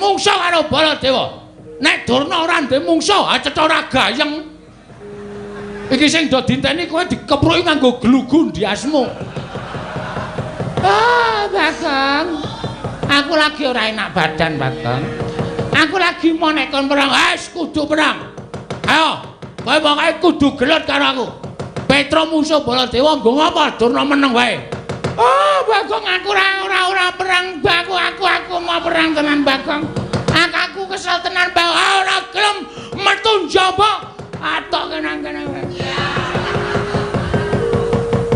mungsuh karo Baladewa. Nek Durna ora duwe mungsuh, ha cetha ora gayeng. Iki sing do dinteni kowe dikepruki nganggo glugu ndiasmu. Ah, Bagong. Aku lagi ora enak badan, Bagong. Aku lagi mau nek kon perang, wis kudu perang. Ayo, kowe pokoke kudu gelut karo aku. Petro musuh Baladewa nggo ngapa Durna meneng wae. Oh, Bagong aku ora perang, aku aku mau perang tenan, Bagong. Aku kesel tenan, Bagong. Ora gelem metu njaba. Atok kenang-kenang.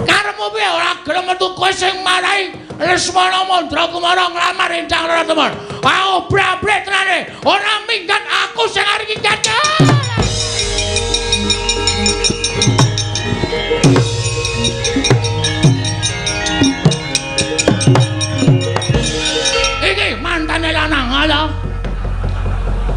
Karepmu piye ora gelem metu kowe sing marai Lesmana Mandra Kumara nglamar Endang Rara Temon. Aku brabrek tenane, ora minggat aku sing arep minggat. Iki mantane lanang ala.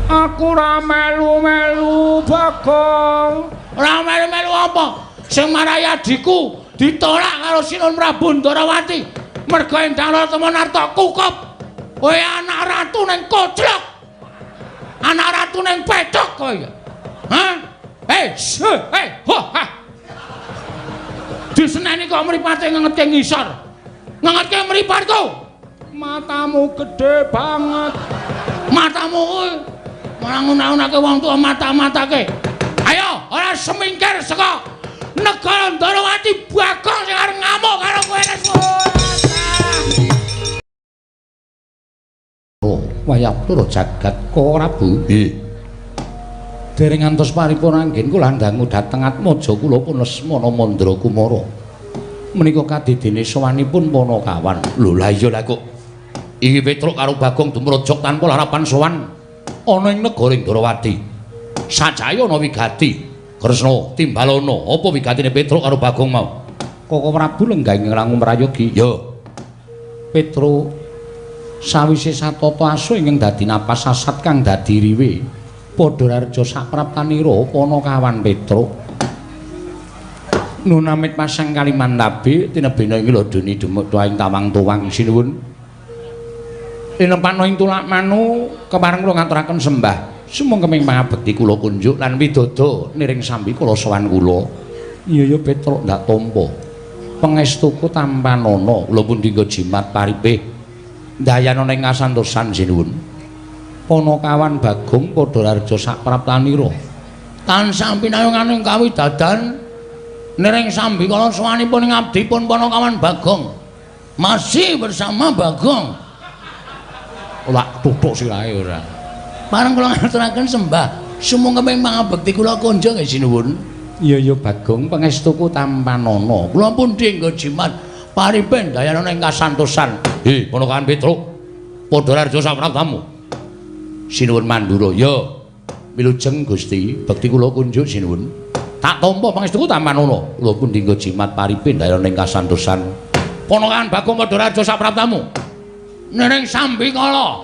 Aku ora melu-melu, Bagong. Ora melu-melu apa? Sing marai adhiku ditolak karo Sinun Prabu Ndarawati. Mergo Endang Rara Temon arta kukup. Kowe anak ratu ning koclok. Anak ratu ning pethok kowe. Hah? Eh, eh, ho ha. Diseneni kok mripate ngengetke ngisor. Ngengetke mripatku. Matamu gede banget. Matamu kuwi malah ngunah-unahke wong tuwa mata-matake. Ayo, ora semingkir saka negara Ndarawati. Bagong sing arep ngamuk karo kowe Lesmana. Oh, wayah pura jagat Prabu. Nggih. Dereng ngantos paripurna anggen kula dangu dhateng atmaja kula pun Lesmana Mandra Kumara. Menika kadidene sowanipun Panakawan. Lho lah iya lah kok. Iki Petruk karo Bagong dumrojok tanpa larapan sowan ana ing negara Ndrawati. Sajaya ana wigati. Kresna timbalana apa wigatine Petruk karo Bagong mau? Koko Prabu lenggah ing langu prayogi. Ya. Petruk sawise satata asu ingkang dadi napas sasat kang dadi riwe padha rareja sapraptanira Panakawan Petruk. Nunamit pasang Kalimantabe tinebena ing lodoni dumedha ing tawang tuwang sinuwun. Tinempano ing tulak manu kepareng kula ngaturaken sembah sumangga pangabekti kula kunjuk lan widodo niring sambi kula sowan kula. Iya ya Petruk ndak tampa. Pangestuku tampanana kula pundi nggo jimat paripih. Ndayana ing kasantosan sinuwun. Panakawan Bagong padha rareja sapraptanira. Tansah pinayunganing kawidadan niring sambi kala sowanipun ing abdipun Panakawan Bagong. Masih bersama Bagong. Ora tutuk sirahe ora. Pareng kula ngaturaken sembah sumangga pangabekti kula kunjung nggih sinuwun. Iya ya Bagong pangestuku tampanana. Kula pundi nggo jimat paripin dayana ing kasantosan. Hi, Panakawan Petruk. Padha rareja sapraptamu. Sinuwun Mandura. Ya. Wilujeng Gusti, bekti kula kunjuk sinuwun. Tak tampa pangestuku tampanana. Kula pundi nggo jimat paripin dayana ing kasantosan. Panakawan Bagong padha rareja sapraptamu. Niring sambi kala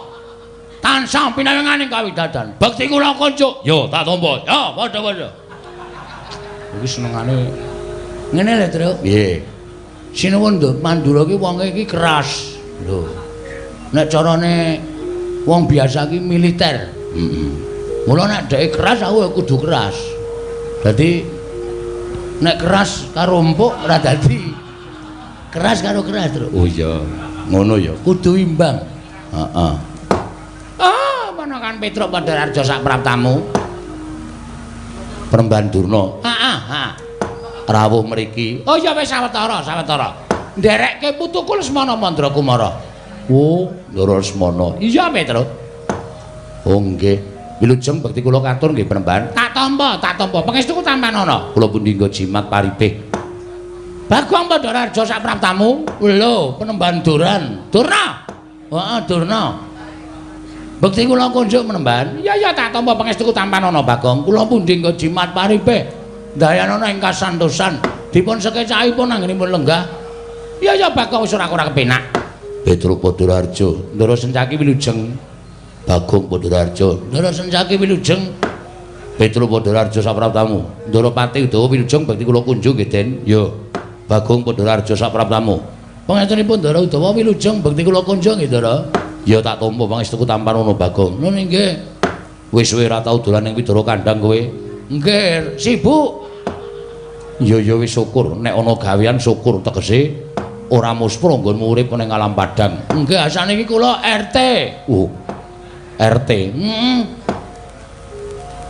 tansah pinawenganing kawidadan. Bekti kula kunjuk. Ya, tak tampa. Ya, padha-padha. Iki senengane ngene lho, Truk. Nggih. Sinuwun Mandura ki wonge iki keras. Lho. Nek carane wong biasa ki militer. Heeh. Mula nek dheke keras aku ya kudu keras. Dadi nek keras karo empuk ora dadi. Keras karo keras, Truk. Oh iya. Ngono ya. Kudu imbang. Heeh. Ah, Panakawan Petruk padha rareja sapraptamu. Peremban Durna. Heeh, heeh. Rawuh mriki. Oh ya wis sawetara, sawetara. Nderekke putuku Lesmana Mandra Kumara. Oh, Ndara Lesmana. Iya, Petruk. Oh nggih. Wilujeng bekti kula katur nggih Penemban. Tak tampa, tak tampa. Pangestuku tampanana. Kula pundi nggo jimat paripih. Bagong padha rareja sapraptamu. Lho, Penemban Duran. Durna. Heeh, Durna. Bekti kula kunjuk Penemban. Iya, iya, tak tampa pangestuku tampanana, Bagong. Kula pundi nggo jimat paripih. Dayanana ing kasantosan. Dipun sekecakipun anggenipun lenggah. Iya ya Bagong wis ora kepenak. Petruk padha rareja. Ndara Sencaki wilujeng. Bagong padha rareja. Ndara Sencaki wilujeng. Petruk padha rareja sapraptamu. Ndara Pati Udawa wilujeng bekti kula kunjuk nggih, Den. Ya. Bagong padha rareja sapraptamu. Pangestunipun Ndara Udawa wilujeng bekti kula kunjuk nggih, Ndara. Ya tak tampa pangestuku tampanono Bagong. Ngono nggih. Wis suwe ora tau dolan ning Widara Kandang kowe. Nggih, sibuk. Ya ya wis syukur nek ana gawean syukur tegese ora muspro nggonmu urip ning alam padang. Nggih, saniki kula RT. Oh. RT. Heeh.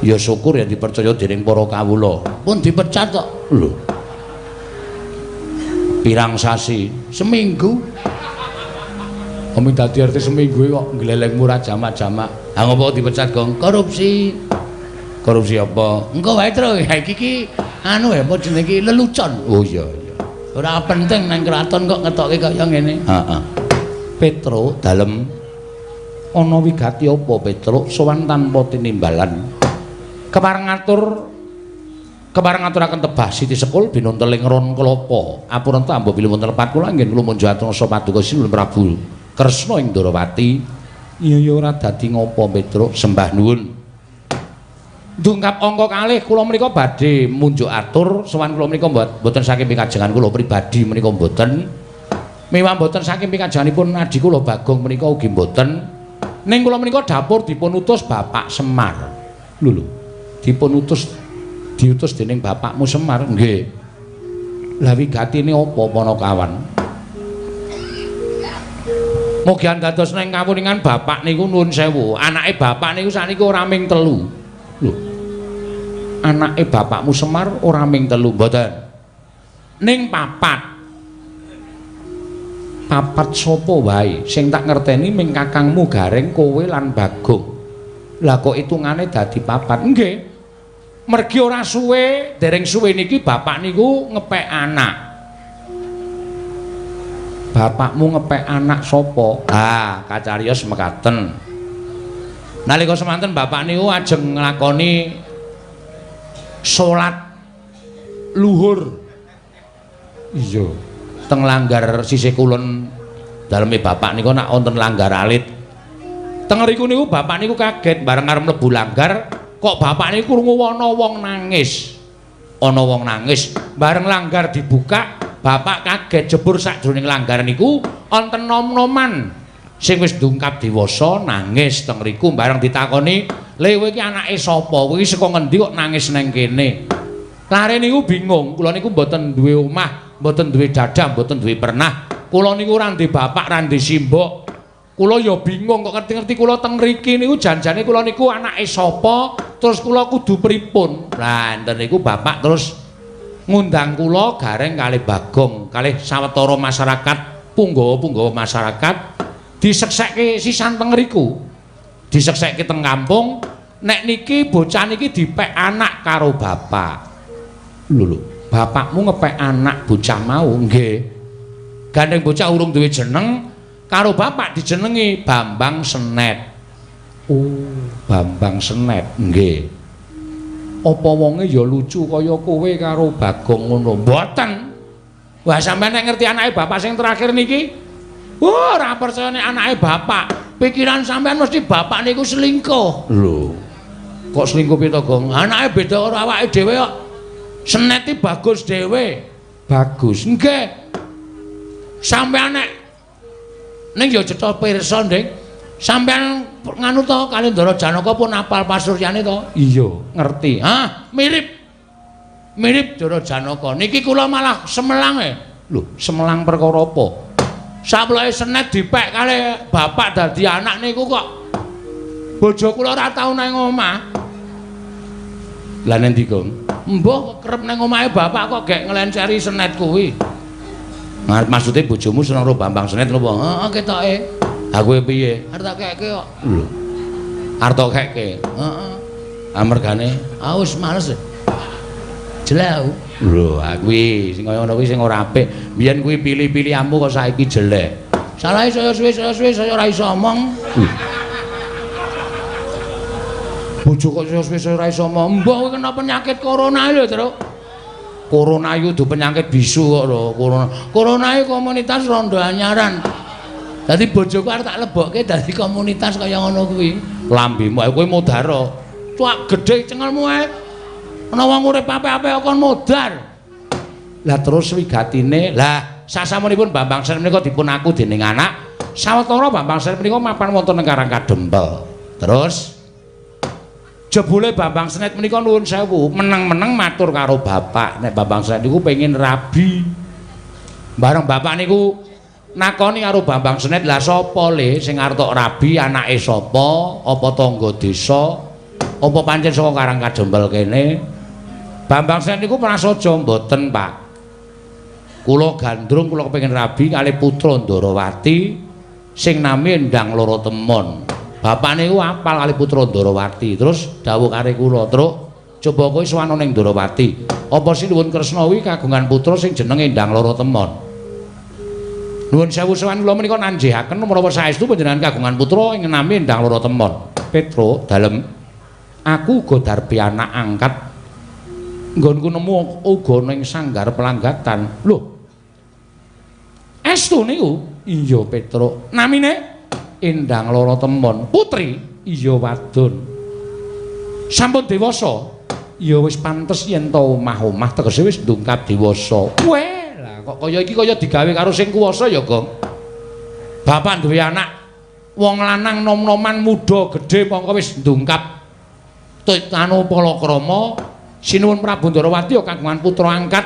Ya syukur ya dipercaya dening para kawula. Pun dipecat kok. Lho. Pirang sasi? Seminggu. Kami dadi RT seminggu kok ngleleng murah jamak-jamak. Ha ngopo dipecat, Gong? Korupsi. Korupsi apa? Engko wae, Tru. Ha iki ki anu ya apa jenenge iki lelucon. Oh iya iya. Ora penting nang kraton kok ngetoke kaya ngene. Heeh. Petro dalem ana wigati apa Petro sowan tanpa tinimbalan. Kepareng ngaturaken tebah Siti Sekul binunteling ron kelapa. Apurenta ambo bilih wonten lepat kula anggen kula munjuk atur paduka Sinuwun Prabu Kresna ing Ndorowati. Iya ya ora dadi ngopo Petruk, sembah nuwun. Dungkap angka kalih kula menika badhe munjuk atur sowan kula menika mboten saking pikajengan kula pribadi menika mboten. Miwah mboten saking pikajenganipun adhi kula Bagong menika ugi mboten. Ning kula menika dapur dipun utus Bapak Semar. Lho lho. Dipun utus diutus dening bapakmu Semar. Nggih. Lah wigatine apa Panakawan? Mugi dados neng kawuningan bapak niku nuwun sewu. Anake bapak niku sakniki ora ming telu. Lho. Anake bapakmu Semar ora ming telu mboten. Ning papat. Papat sapa wae sing tak ngerteni ming kakangmu Gareng, kowe lan Bagong. Lah kok hitungane dadi papat? Nggih. Mergi ora suwe, dereng suwe niki bapak niku ngepek anak. Bapakmu ngepek anak sapa? Ah, kacariyos mekaten. Nalika semanten bapak niku ajeng nglakoni salat luhur. Iya, teng langgar sisih kulon daleme bapak niku nak wonten langgar alit. Teng riku niku bapak niku kaget bareng arep mlebu langgar kok bapak niku krungu ana wong nangis. Ana wong nangis, bareng langgar dibuka, bapak kaget jebur sakjroning langgar niku wonten nom-noman sing wis dungkap dewasa nangis teng riku. Bareng ditakoni, "Le kowe iki anake sapa? Kowe iki saka ngendi kok nangis nang kene?" Lare niku bingung, kula niku mboten duwe omah, mboten duwe dadah, mboten duwe pernah. Kula niku ora ndek bapak, ora ndek simbok. Kula ya bingung kok ngerti-ngerti kula teng mriki niku janjane kula niku anake sapa, terus kula kudu pripun. Lah enten niku bapak terus ngundang kula Gareng kalih Bagong, kalih sawetara masyarakat, punggawa-punggawa masyarakat diseksekke sisan teng mriku. Diseksekke teng kampung, nek niki bocah niki dipek anak karo bapak. Lho lho, bapakmu ngepek anak bocah mau? Nggih. Gandeng bocah urung duwe jeneng, karo bapak dijenengi Bambang Senet. Oh, Bambang Senet. Nggih. Apa wonge ya lucu kaya kowe karo Bagong ngono? Mboten. Wah, sampeyan nek ngerti anake bapak sing terakhir niki? Wah, ora percaya nek anake bapak. Pikiran sampeyan mesti bapak niku selingkuh. Lho. Kok selingkuh piye to, Gong? Anake beda karo awake dhewe kok. Senet iki bagus dhewe. Bagus. Nggih. Sampeyan nek ning ya cetha pirsa, Dik. Sampeyan nganu to kali Ndara Janaka pun apal pasuryane to? Iya, ngerti. Hah, mirip. Mirip Ndara Janaka. Niki kula malah semelang e. Lho, semelang perkara apa? Saploke Senet dipek kali bapak dadi anak niku kok bojo kula ora tau nang omah. Lah nendi, Gong? Mbah kerep nang omahe bapak kok gek nglenceri Senet kuwi. Maksude bojomu seneng karo Bambang Senet napa? Heeh, ketoke. Ha kowe piye? Arep tak keke kok. Lho. Arep tak keke. Heeh. Amergane ah wis males. Jelek aku. Lho, ha kuwi sing kaya ngono kuwi sing ora apik. Biyen kuwi pilih-pilihanmu kok saiki jelek. Salahe saya suwe saya ora iso omong. Bojo kok saya suwe saya ora iso omong. Mbah kowe kena penyakit corona lho, Truk. Corona iku dudu penyakit bisu kok lho, corona. Corona iku komunitas rondo anyaran. Dadi bojoku arep tak lebokke dadi komunitas kaya ngono kuwi. Lambemu ae kowe modar. Cuak gedhe cengelmu ae. Ana wong urip apik-apik kok kon modar. Lah terus wigatine, lah sasampunipun Bambang Senet menika dipun aku dening anak, Sawetara Bambang Senet menika mapan wonten ing Karang Kadempel. Terus jebule Bambang Senet menika nuwun sewu, meneng-meneng matur karo bapak nek Bambang Senet niku pengin rabi. Bareng bapak niku nakoni karo Bambang Senet, "Lah sapa le sing arep tok rabi, anake sapa? Apa tangga desa? Apa pancen saka Karang Kadempel kene?" Bambang Senet niku prasaja, "Mboten, Pak. Kula gandrung kula kepengin rabi kali putra Ndarawati sing nami Endang Loro Temon." Bapak niku apal kali putra Ndarawati. Terus dawuh kare kula, "Truk, coba kowe sowan ning Ndarawati. Apa Sinuwun Kresna kuwi kagungan putra sing jenenge Endang Loro Temon?" Nuwun sewu sowan kula menika nanjihaken menawa saestu panjenengan kagungan putra ing nami Endang Loro Temon. "Petro, dalem aku uga darbi anak angkat. Nggonku nemu uga ning sanggar pelanggatan." "Lho. Estu niku?" "Iya, Petro." "Namine?" "Endang Loro Temon." "Putri?" "Iya, wadon." "Sampun dewasa?" "Ya wis pantes yen to omah-omah tegese wis ndungkap dewasa." "Weh, lah kok kaya iki kaya digawe karo sing kuwasa ya, Gong. Bapak duwe anak wong lanang nom-noman muda gedhe mongko wis ndungkap anu palakrama. Sinuwun Prabu Ndarawati ya kagungan putra angkat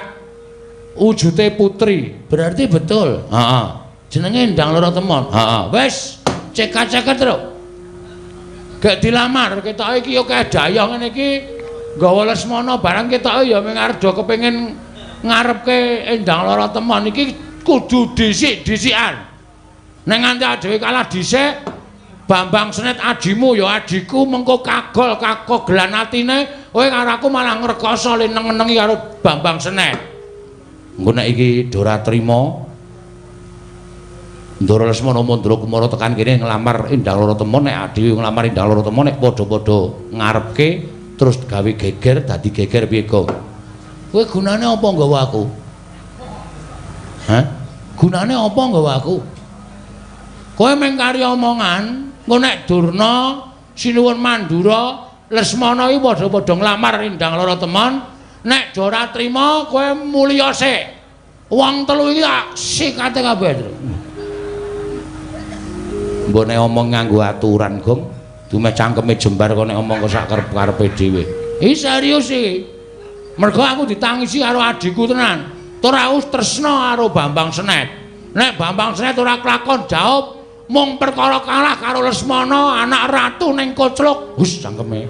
wujute putri." "Berarti betul." "Heeh. Jenenge Endang Loro Temon." "Heeh. Wis, cekak-ceket, Truk. Gek dilamar, ketoke iki ya kedayah ngene iki nggawa Lesmana barang ketoke ya mung arep do kepengin ngarepke Endang Loro Temon iki kudu dhisik-dhisikan. Nek nganti dhewe kalah dhisik, Bambang Senet ajimu ya ajiku mengko kagol kakogelan atine, kowe karo aku malah ngrekoso le neng-nengi karo Bambang Senet. Engko nek iki ora trima Ndara Lesmana Mandra Kumara tekan kene nglamar Endang Loro Temon, nek adhewe nglamar Endang Loro Temon nek padha-padha ngarepke terus gawe geger dadi geger piye, Gong? Kowe gunane apa nggawa aku? Hah? Gunane apa nggawa aku? Kowe mung kari omongan, engko nek Durna, Sinuwun Mandura, Lesmana iki padha-padha nglamar Endang Loro Temon, nek ora trima kowe mulya sik. Wong telu iki tak sikate kabeh. Mbok nek omong nganggo aturan, Gong. Dumeh cangkeme jembar kok nek omong kok sak karep-karepe dhewe. Iki serius iki. Mergo aku ditangisi karo adhiku tenan. Tur aku tresna karo Bambang Senet. Nek Bambang Senet ora kelakon jawab mung perkara kalah karo Lesmana anak ratu ning Koclok. Hus cangkeme.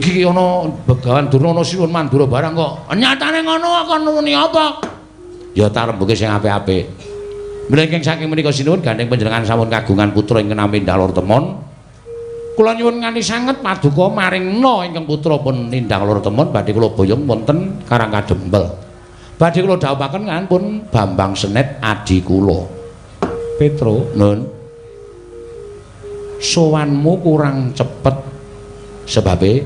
Iki ana Begawan Durna ana Sinuwun Mandura barang kok. Nyatane ngono kok nuni apa? Ya tak rembuke sing apik-apik. Mlengking saking menika sinuwun gandeng panjenengan sampun kagungan putra ingkang nami Endang Loro Temon. Kula nyuwun nganti sanget paduka maringna ingkang putra pun Endang Loro Temon badhe kula boyong wonten Karang Kadempel. Badhe kula dhawuhaken kan pun Bambang Senet adi kula. Petro, nun. Sowanmu kurang cepet sebabe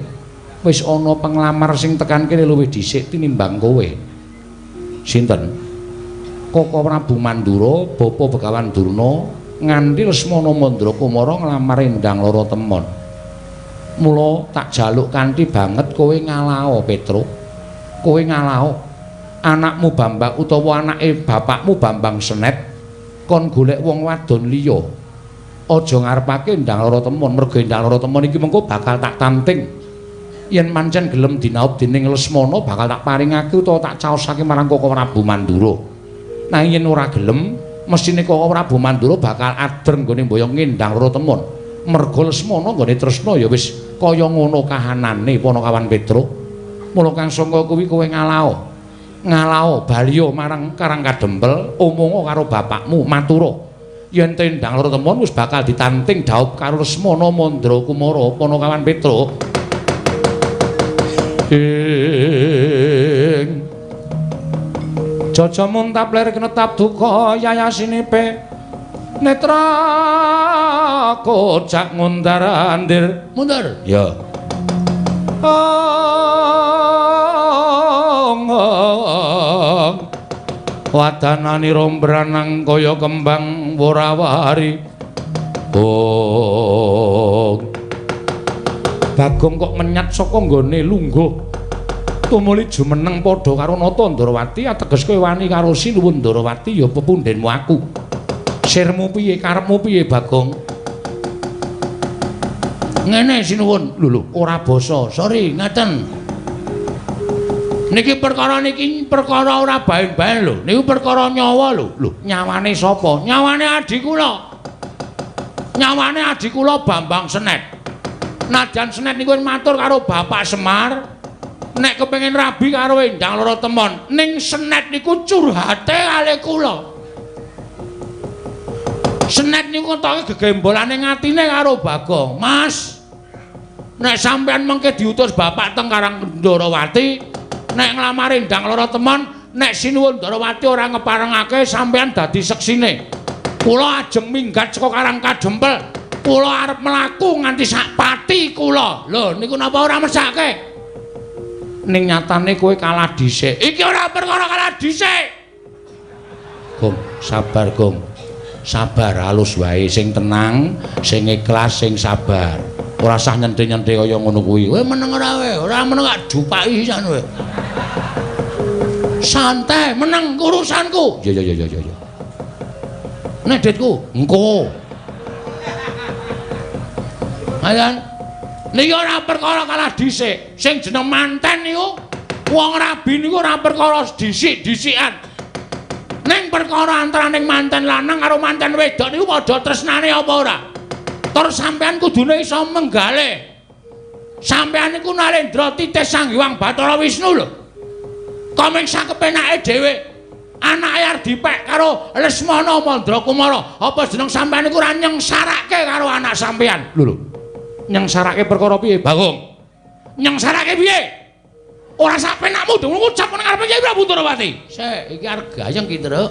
wis ana penglamar sing tekan kene luwih dhisik tinimbang kowe. Sinten? Koko Prabu Mandura, Bapa Begawan Durna, nganti Lesmana Mandra Kumara nglamar Endang Loro Temon. Mula tak jaluk kanthi banget kowe ngalao, Petro. Kowe ngalao anakmu Bambang utawa anake bapakmu Bambang Senet kon golek wong wadon liya. Aja ngarepake Endang Loro Temon, mergo Endang Loro Temon iki mengko bakal tak tanting. Yen mancen gelem dinaup dening Lesmana bakal tak paringake utawa tak caosake marang Koko Prabu Mandura. Nanging yen ora gelem, mesthine Koko Prabu Mandura bakal ader nggone mboyong Endang Loro Temon. Mergo Lesmana nggone tresna ya wis kaya ngono kahanane Panakawan Petro. Mula kang sangka kuwi kowe ngalao. Ngalao baliya marang Karang Kadempel, omonga karo bapakmu matura. Yen Endang Loro Temon wis bakal ditanting dhaup karo Lesmana Mandra Kumara Panakawan Petro. Ing Jaja muntap lir kenetap duka yayasinipe netra kocak ngundar andir mundur ya. Wadanani rombranang kaya kembang worawari. Oh. Bagong kok menyat saka nggone lungguh. Tumuli jumeneng padha karo Nata Ndarawati, ateges kowe wani karo Sinuwun Ndarawati ya pepundhenmu aku. Sing Taksirmu piye, karepmu piye, Bagong? Ngene sinuwun. Lho lho, ora basa. Sorry, ngaten. Niki perkara niki perkara ora baen-baen lho. Niku perkara nyawa lho. Lho, nyawane sapa? Nyawane adhi kula. Nyawane adhi kula Bambang Senet. Najan Senet niku matur karo Bapak Semar, nek kepengin rabi karo Endang Loro Temon, ning Senet niku curhate kalih kula. Senet niku ngetoke gegembolane ngatine karo Bagong. Mas, nek sampean mengke diutus bapak teng Karang Ndorowati, nek nglamar Endang Loro Temon, nek sinuwun Ndorowati ora ngeparengake sampean dadi seksine. Kula ajeng minggat saka Karang Kadempel, kula arep mlaku nganti sak pati kula. Lho niku napa ora mesake? Ning nyatane kowe kalah dhisik. Iki ora perkara kalah dhisik. Gong, sabar Gong. Sabar halus wae, sing tenang, sing ikhlas, sing sabar. Ora usah nyente-nyente kaya ngono kuwi. Kowe meneng ora kowe? Ora meneng gak jupaki sisan kowe. Santai, meneng urusanku. Ya ya ya ya ya. Nek ditku, engko. Ayan. Niki ora perkara kalah dhisik. Sing jeneng manten niku wong rabi niku ora perkara dhisik-dhisikan. Ning perkara antaraning manten lanang karo manten wedok niku padha tresnane apa ora? Tur sampean kudune iso menggale. Sampean niku Narendra titih Sang Hyang Bathara Wisnu lho. Komeng sakepenake dhewe. Anake arep dipek karo Lesmana Mandra Kumara. Apa jeneng sampean niku ora nyengsarake karo anak sampean? Lho lho. Nyengsarake perkara piye, Bagong? Nyengsarake piye? Ora sak penakmu dong ngucap nang ngarepe Kyai Prabu Ndorowati. Sik, iki arep gayeng ki, Truk.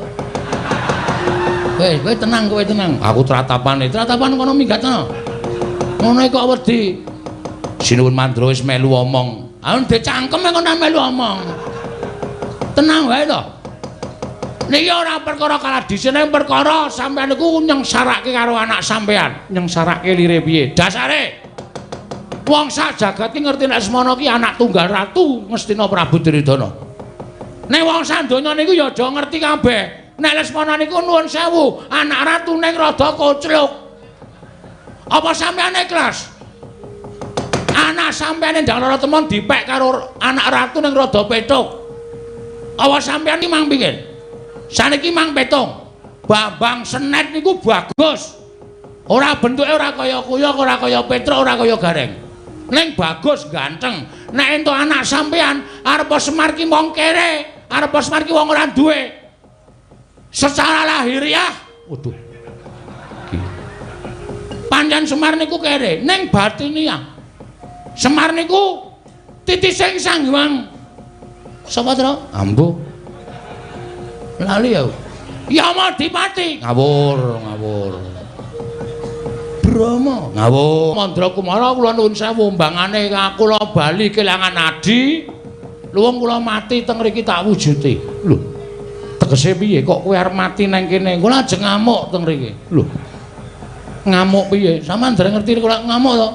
Kowe tenang, kowe tenang. Aku tratapane, tratapan kono minggat kono. Ngono kok wedi. Sinuwun Mandra wis melu omong. Ah ndek cangkem kono melu omong. Tenang wae to. Niki ora perkara kalah dhisik, ning perkara sampean niku nyengsarake karo anak sampean. Nyengsarake lire piye? Dasare wong sak jagat ki ngerti nek Lesmana ki anak tunggal ratu Ngastina Prabu Duryudana. Nek wong sak donya niku ya aja ngerti kabeh. Nek Lesmana niku nuwun sewu, anak ratu ning rada kocluk. Apa sampean ikhlas? Anak sampean Endang Loro Temon dipek karo anak ratu ning rada petuk. Apa sampean ki mang pingin? Saniki mang petung. Bambang Senet niku bagus. Ora bentuke ora kaya kuyok, ora kaya Petruk, ora kaya Gareng. Ning bagus ganteng. Nek entuk anak sampean arep Semar ki wong kere, arep Semar ki wong ora duwe. Secara lahiriah, waduh. Pancen Semar niku kere, ning batiniah. Semar niku titising Sang Hyang. Sapa, Tru? Ambo. Lali ya. Yamadipati. Ngawur, ngawur. Brahma. Ngawur. Mandra Kumara kula nuwun sewu mbangane kula bali kelangan adi. Luwung kula mati teng mriki tak wujuti. Lho. Tegese piye kok kowe arep mati nang kene? Kula ajeng ngamuk teng mriki. Lho. Ngamuk piye? Sampeyan dereng ngerti kula ngamuk to?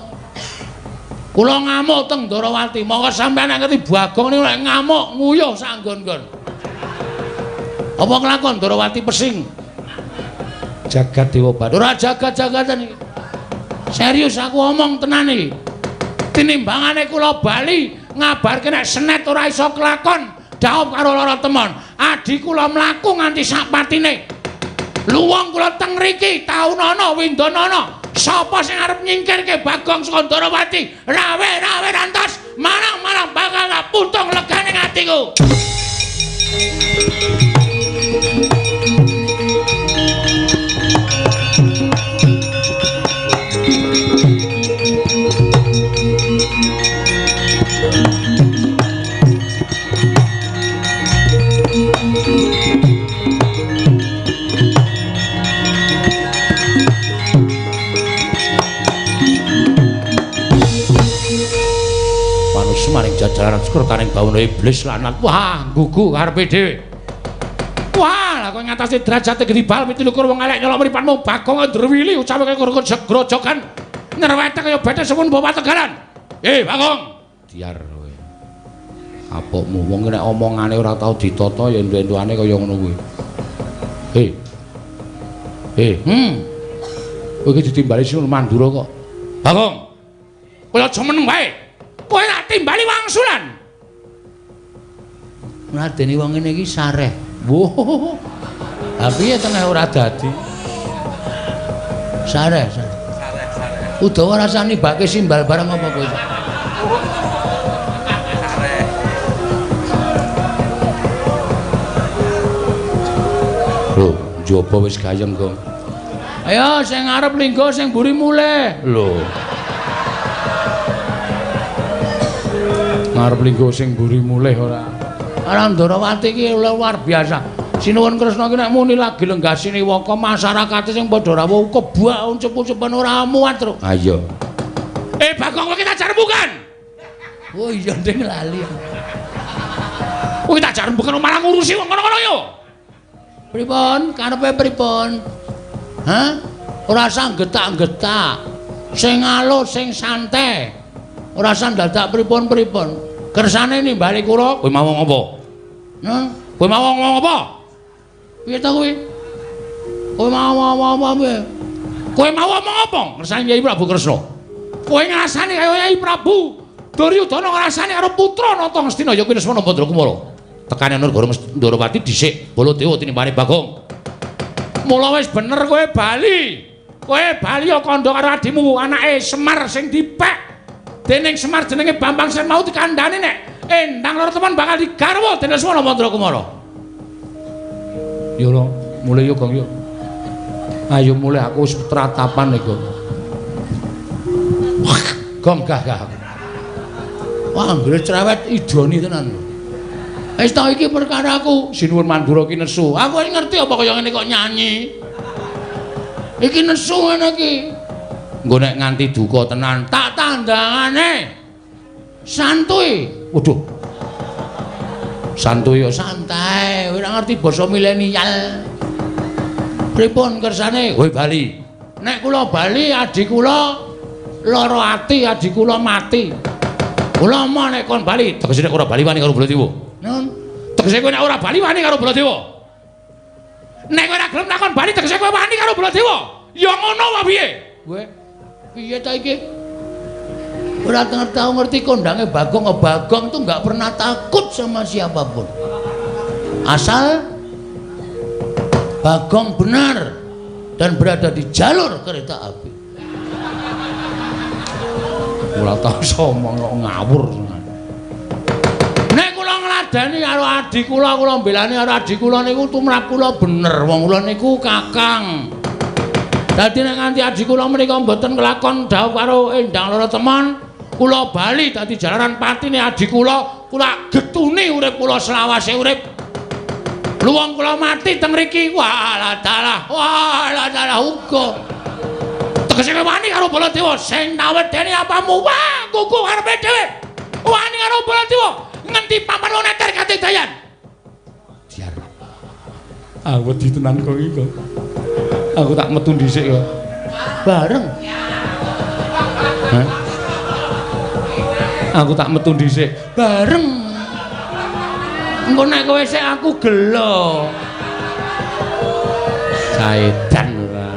Kula ngamuk teng Ndorowati. Monggo sampeyan ngerti Bagong niku lek ngamuk nguyuh sak nggon-nggon. Apa nglakon Ndorowati pesing? Jagat Dewa Bathara. Ora jagat-jagatan iki. Serius aku omong tenan iki. Tinimbangane kula bali ngabarke nek Senet ora iso kelakon, dhaup karo Loro Temon. Adi kula mlaku nganti sak patine. Luwung kula teng mriki taunana windanana. Sapa sing arep nyingkirke Bagong saka Ndorowati? Rawe-rawe rantos, marang-marang bakal puntung legane atiku. Maring jajaran sekretaring bawana iblis lanat. Wah, gugu karepe dhewe. Wah, lah kowe ngatasi derajate gedibal 27 wong elek nyolok mripatmu Bagong ndrewili ucape kaya grojogan nyerwete kaya bete sepun bawa tegalan. Bagong. Diar kowe. Apokmu wong nek omongane ora tau ditata ya entu-entuane kaya ngono kuwi. Kowe iki ditimbali Sinuwun Mandura kok. Bagong. Kowe aja meneng wae. Kowe tak timbali wangsulan. Ngladeni wong ngene iki sareh. Wah. Ha piye tengah ora dadi? Sareh, sareh. Sareh, sareh. Udawa rasane bake simbal barang apa kowe? Sareh. Lho, njaba wis gayeng, Gong. Ayo sing ngarep linggo sing mburi mulih. Lho. Ngarep linggo sing mburi mulih ora. Ora Ndarawati iki luar biasa. Sinuwun Kresna iki nek muni lagi lenggah siniwaka masyarakate sing padha rawuh kebak uncup-uncupan ora muat, Truk. Ha iya. Bagong kowe kita jarembukan. Oh iya nding lali. Kowe tak jarembukan malah ngurusi wong ngono-ngono yo. Pripun? Karepe pripun? Hah? Ora usah getak-getak. Sing alus, sing santai. Ora usah dadak pripun-pripun. Kersane nimbali kula, kowe mau ngomong apa? Hah? Kowe mau ngomong apa? Piye ta kowe? Kowe mau ngomong apa piye? Kowe mau ngomong apa? Ngersane Kyai Prabu Kresna. Kowe ngrasani kaya Kyai Prabu Duryudana ngrasani karo putra Nata Ngastina ya kuwi Lesmana Bandra Kumara. Tekane negara Ndarawati dhisik Baladewa tinimbane Bagong. Mula wis bener kowe bali. Kowe bali ya kandha karo adimu anake Semar sing dipek. Dening Semar jenenge Bambang Sen mau dikandhani nek endang loro temen bakal digarwa dening Lesmana Bandra Kumara. Yo lho, mulih yo Gong yo. Ayo mulih aku wis tratapan iki. Gong gah gah. Wah, anggere cerewet idoni tenan. Wis ta iki perkaraku, Sinuwun Mandura ki nesu. Aku wis ngerti apa kaya ngene kok nyanyi. Iki nesu ngene iki. Engko nek nganti duka tenan, tak tandangane. Santuy. Waduh. Santuy yo santai, ora ngerti basa milenial. Pripun kersane? Kowe bali. Nek kula bali adi kula lara ati, adi kula mati. Kula moh nek kon bali, tegese nek ora bali wani karo Baladewa. Nun, tegese kowe nek ora bali wani karo Baladewa. Nek kowe ora gelem takon bali tegese kowe wani karo Baladewa. Ya ngono wae piye? Kowe piye ta iki? Ora tau ngerti kondange Bagong. Bagong tuh enggak pernah takut sama siapapun. Asal Bagong benar dan berada di jalur kereta api. Ora tau somong kok ngawur. Nek kula ngladeni karo adi kula, kula mbelani karo adi kula niku tumrap kula bener. Wong kula niku kakang. Dadi nek nganti adi kula menika mboten kelakon dhawuh karo endang loro temen, kula bali dadi jalaran patine adi kula, kula getuni urip kula selawase urip. Luwung kula mati teng mriki, walah dalah, walah dalah uga. Tegese wani karo Baladewa sing nawedeni apamu, wah kuku karepe dhewe. Wani karo Baladewa ngendi papan neter katidayan. Diar. Aku wedi tenan kok iki kok. Aku tak metu dhisik kok. Bareng. Hah? Aku tak metu dhisik. Bareng. Engko nek kowe sik aku gelo. Saedan ora.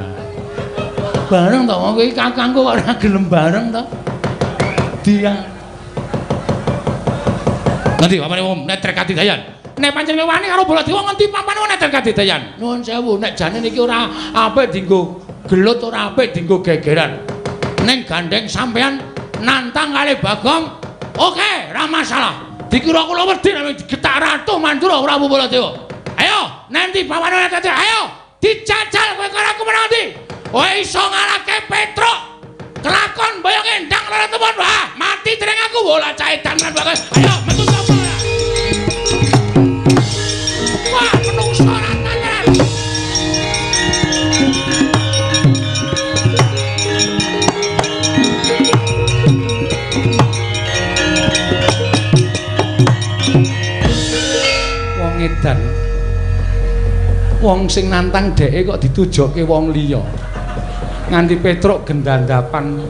Bareng to wong iki kakangku kok ora gelem bareng to. Dia. Ngendi papane wong neter katidayan? Nek pancen wani karo Baladewa ngendi papane wong neter katidayan? Nuwun sewu, nek jane niki ora apik dienggo gelut, ora apik dienggo gegeran. Ning gandeng sampean nantang kali Bagong, oke, ora masalah. Dikira kula wedi nek digetak Ratu Mandura Prabu Baladewa. Ayo, nanti pawane neter, ayo dijajal kowe karo aku menang ndi? Kowe iso ngalahke Petruk. Kelakon boyong endang loro temon. Wah, mati dereng aku. Bola caedan lan bagus. Ayo metu sapa ora? Wah, menungso ora tenan. Wong edan. Wong sing nantang dheke kok ditujoke wong liya. Nganti Petruk gendandapan.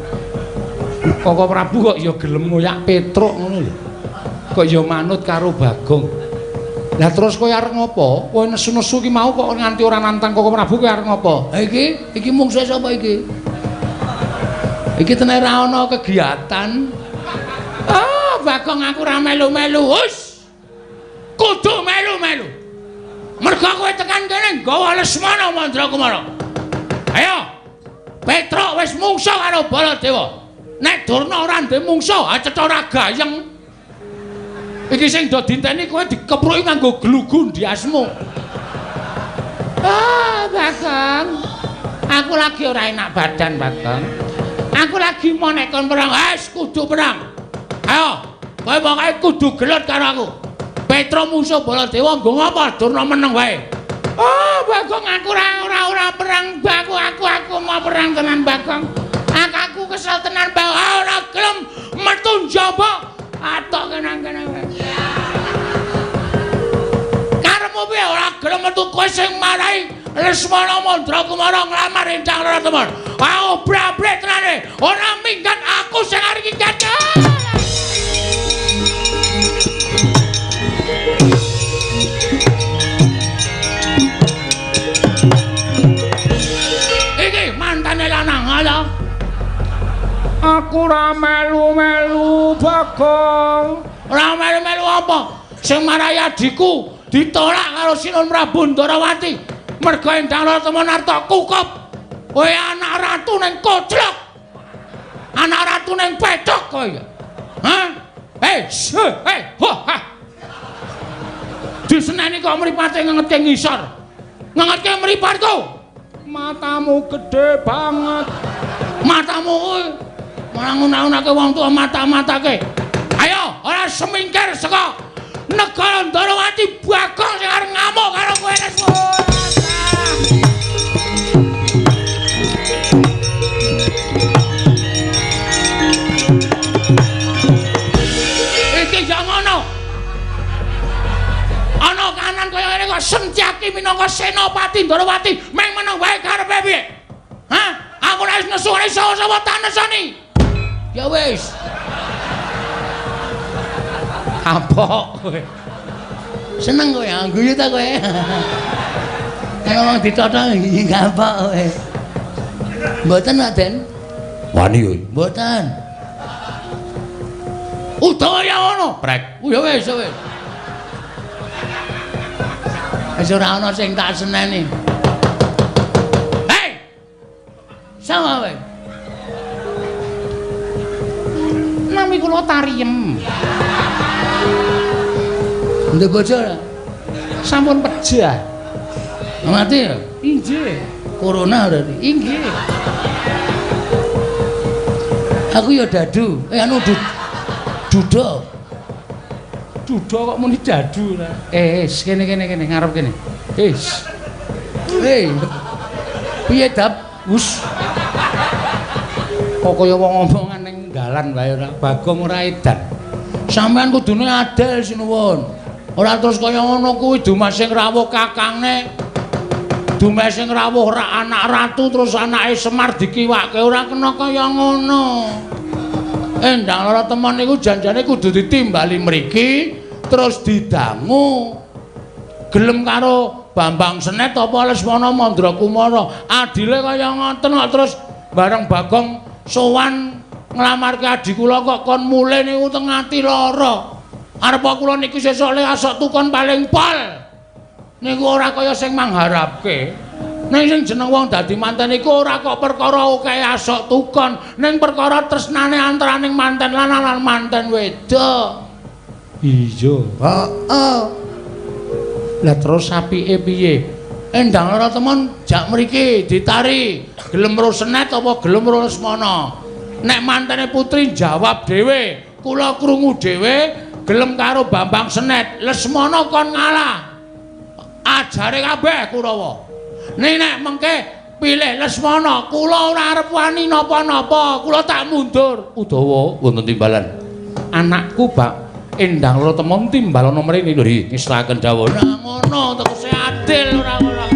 Koko Prabu kok ya gelem ngoyak Petruk ngono lho. Kok ya manut karo Bagong. Lah terus kowe arep ngopo? Kowe nesu-nesu ki mau kok nganti ora nantang Koko Prabu kowe arep ngopo? Ha iki, iki mungsuhe sapa iki? Iki tenan ora ana kegiatan. Ah, Bagong aku ora melu-melu. Hus. Kudu melu-melu. Mergo kowe tekan kene nggawa Lesmana Mandrakumara. Ayo. Petruk wis mungsuh karo Baladewa. Nek Durna ora ndek mungsuh, ha cetha ora gayeng. Iki sing do dinteni kowe dikepruki nganggo glugu ndiasmu. Ah, Bagong. Aku lagi ora enak badan, Bagong. Aku lagi mau nek kon perang, wis kudu perang. Ayo, kowe pokoke kudu gelut karo aku. Petro musuh Baladewa nggo ngapa Durna meneng wae. Oh, Bagong aku ora perang, aku aku mau perang tenan, Bagong. Aku kesel tenan, Bagong. Ora gelem metu njaba. Atok kenang-kenang. Karepmu piye ora gelem metu kowe sing marai Lesmana Mandrakumara nglamar Endang Lara Temon. Aku brabrek tenane, ora minggat aku sing arep minggat. Iki mantane lanang ala. Aku ora melu-melu, Bagong. Ora melu-melu apa? Sing marai adhiku ditolak karo Sinun Prabu Ndarawati. Mergo Endang Lara Temon arep kukup. Kowe anak ratu ning koclok. Anak ratu ning pethok kowe. Hah? Eh, eh, ho ha. Diseneni kok mripate ngengetke ngisor. Ngengetke mripatku. Matamu gede banget. Matamu kuwi malah ngunah-unahke wong tuwa mata-matake. Ayo, ora semingkir saka negara Ndarawati. Bagong sing arep ngamuk karo kowe Lesmana. Iki ya ngono. Ana kanan kaya ngene kok Sentyaki minangka Senopati Ndarawati meng meneng wae karepe piye? Hah? Aku ora wis nesu ora iso sapa tak nesoni. Ya wis. Kapok kowe. Seneng kowe guyu ta kowe. Nek wong ditotong kapok kowe. Mboten, Pak Den. Wani kowe. Mboten. Utawa ya ngono, prek. Ya wis, ya wis. Wis ora ana sing tak seneni. Hei. Sama kowe. Nami kula Tariem. Ndek bojo ora? Sampun pejah. Mati ya? Inggih. Corona berarti. Inggih. Aku ya dadu. Eh anu duda. Duda kok muni dadu lah. Eh, kene kene kene ngarep kene. Wis. Hei. Piye dap? Wus. Kok kaya wong omongan ning dalan wae ora. Bagong ora edan. Sampeyan kudune adil sinuwun. Ora terus kaya ngono kuwi dumeh sing rawuh kakangne. Dumeh sing rawuh ra anak ratu terus anake Semar dikiwake ora kena kaya ngono. Endang Lara Temon niku janjane kudu ditimbali mriki terus didangu. Gelem karo Bambang Senet apa Lesmana Mandrakumara. Adile kaya ngoten kok terus bareng Bagong sowan nglamarke adhi kula kok kon mulih niku teng ati lara. Arep kula niki sesuk le asok tukon paling pol. Niku ora kaya sing mangharapke. Ning sing jeneng wong dadi manten iku ora kok perkara akeh asok tukon, ning perkara tresnane antaraning manten lanang lan manten wedok. Iya. Heeh. Lah terus apike piye? Endang Lara Temon jak mriki ditari, gelem ro Senet apa gelem ro Lesmana? Nek mantene putri jawab dhewe, kula krungu dhewe gelem karo Bambang Senet, Lesmana kon ngalah. Ajare kabeh Kurawa. Ning nek mengke pilih Lesmana, kula ora arep wani napa-napa, kula tak mundur. Udawa wonten timbalan. Anakku Bak Endang Lara Temon timbalana mrene lho, ngeslaken dawuh. Lah ngono tegese adil ora ora.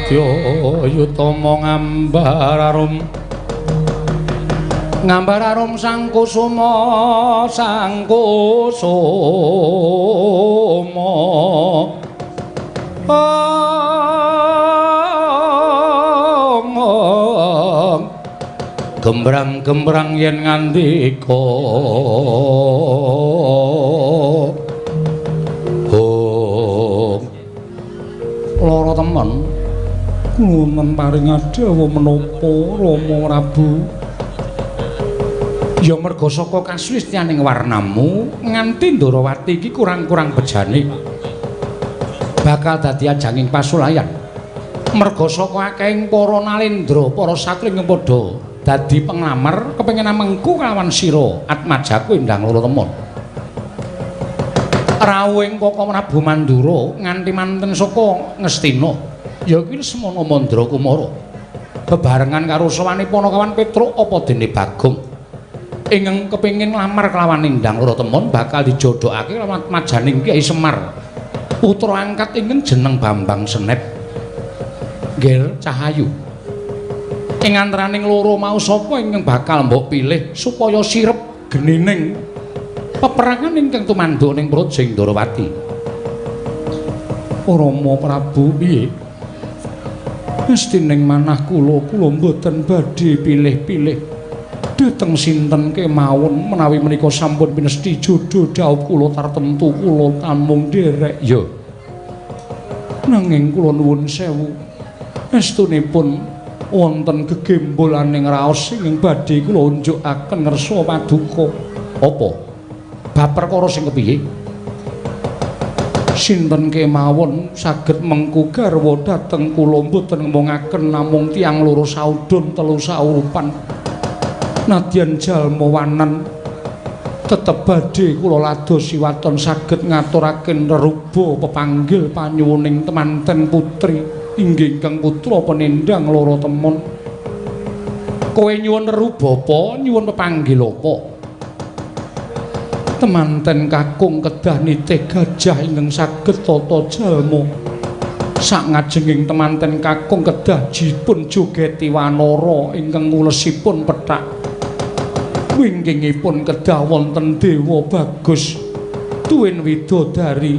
Madya yutama ngambar arum. Ngambar arum sang kusuma sang kusuma. Gembrang-gembrang yen ngandika. Hong. Lara temen. Wonten paring dawuh menapa Rama Prabu? Ya merga saka kasuwistianing warnamu nganti Ndorowati iki kurang-kurang bejane bakal dadi ajanging pasulayan. Merga saka akehing para nalendra, para satri ingkang padha dadi penglamar kepengin amengku kalawan sira Atmajaku Endang Loro Temon. Rawuhing Kaka Prabu Mandura nganti manten saka Ngastina ya kuwi Semana Mandra Kumara bebarengan karo sawane Panakawan Petruk apa dene Bagong ingkang kepengin nglamar kelawan Endang Loro Temon bakal dijodhokake kelawan majaning Kyai Semar putra angkat ingkang jeneng Bambang Senep Ngger Cahayu. Ing antaraning loro mau sapa ingkang bakal mbok pilih supaya sirep genining peperangan ingkang tumanduk ning Praja Ndorowati? Rama Prabu piye? Mesti ning manah kula, kula mboten badhe pilih-pilih. Dhateng sinten kemawon menawi menika sampun pinesti jodho dhawuh kula tartemtu kula tamung nderek ya. Nanging kula nuwun sewu, estunipun wonten gegembolaning raos ingkang badhe kula unjukaken ngersa paduka. Apa? Bab perkara sing kepiye? Sinten kemawon saged mengku garwa dhateng kula mboten ngomongaken namung tiyang loro saudon telu saurupan. Nadyan jalma wanen tetep badhe kula ladosi waton saged ngaturaken reruba pepanggil panyuwuning temanten putri inggih ingkang putra penendang Loro Temon. Kowe nyuwun reruba apa? Nyuwun pepanggil apa? Temanten kakung kedah nitih gajah ingkang saged tata jalma. Sak ngajenging temanten kakung kedah dipun jogeti wanara ingkang ngulesipun pethak. Wingkingipun kedah wonten dewa bagus tuwin widodari